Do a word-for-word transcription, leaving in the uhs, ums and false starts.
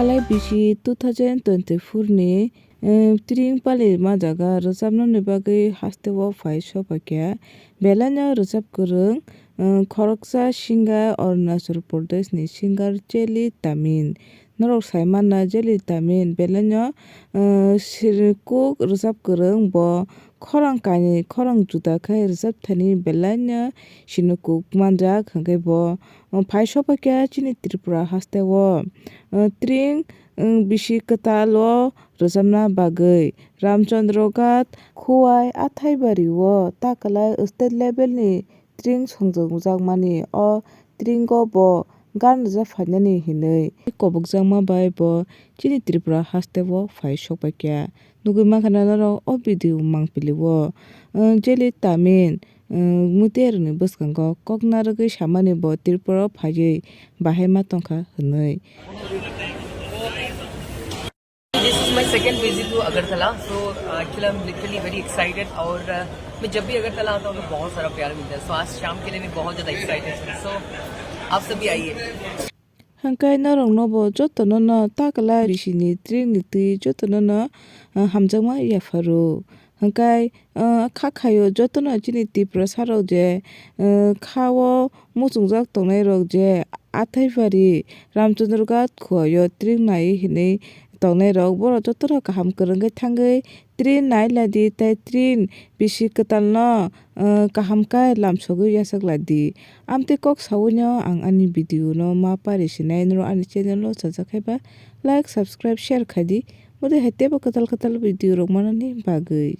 Kalai bisi two thousand twenty-four ni, eh, tring pali ma jaga rwchapnani bagwi hasteo phai sokphaikha. Belaino rwchap kwrwng, eh, khoroksa singer Arunachal Pradesh ni singer Cheli Tamin. Norok sai manna Cheli Tamin belaino, eh, sirikuk rwchap kwrwng bo khorang kainwi khorang juda khe rwchap thani belaino sinukuk manjak hwnkhe bo, eh, phai sokphaikha chini Tripura hasteo. Eh, tring, eh, bisi kwtal o rwchapna bagwi Ramchandra Ghat, Khowai, Athaibari o ta kwlai state level ni tring songjokjakmani o tring o bo gan rwjak phainani hinwi kobokjakma bai bo chini Tripura hasteo phai sokphaikha. Nugwi mankha na norok o video mangpili o, eh, Cheli Tamin, eh, mutiarokni bwskango kok narwgwi samani bo Tripura o phaiwi bahai ma tongkha hwnwi. This is my second visit to Agartala. So, uh, actually, I'm literally very excited. और uh, मैं जब भी अगरतला आता हूँ तो बहुत सारा प्यार मिलता है. So आज शाम के लिए मैं बहुत ज़्यादा एक्साइटेड हूँ. So आप सभी आइए. Hwnkhe norokno bo jotono no ta kwlai bisini tring ni twi jotono no, uh, hamjakma yapharo. Hwnkhe, uh, kha khaio jotono chini Tiprasa rok je, uh, kha o muchungjak tongnai rok je Athaibari Ramchandra Ghat Khowai o tring nai hinwi tongnai rok borok jotono kaham kwrwngwi thangwi tring nai lai di tei tring bisi kwtal no, uh, kaham khe lamsogwi yachak lai di. Amtwi kok saui no ang ani video no ma pari sinai norok ani channel o chajak khe ba like, subscribe, share khai di. Mode hai teibo kwtal kwtal video rok manani bagwi.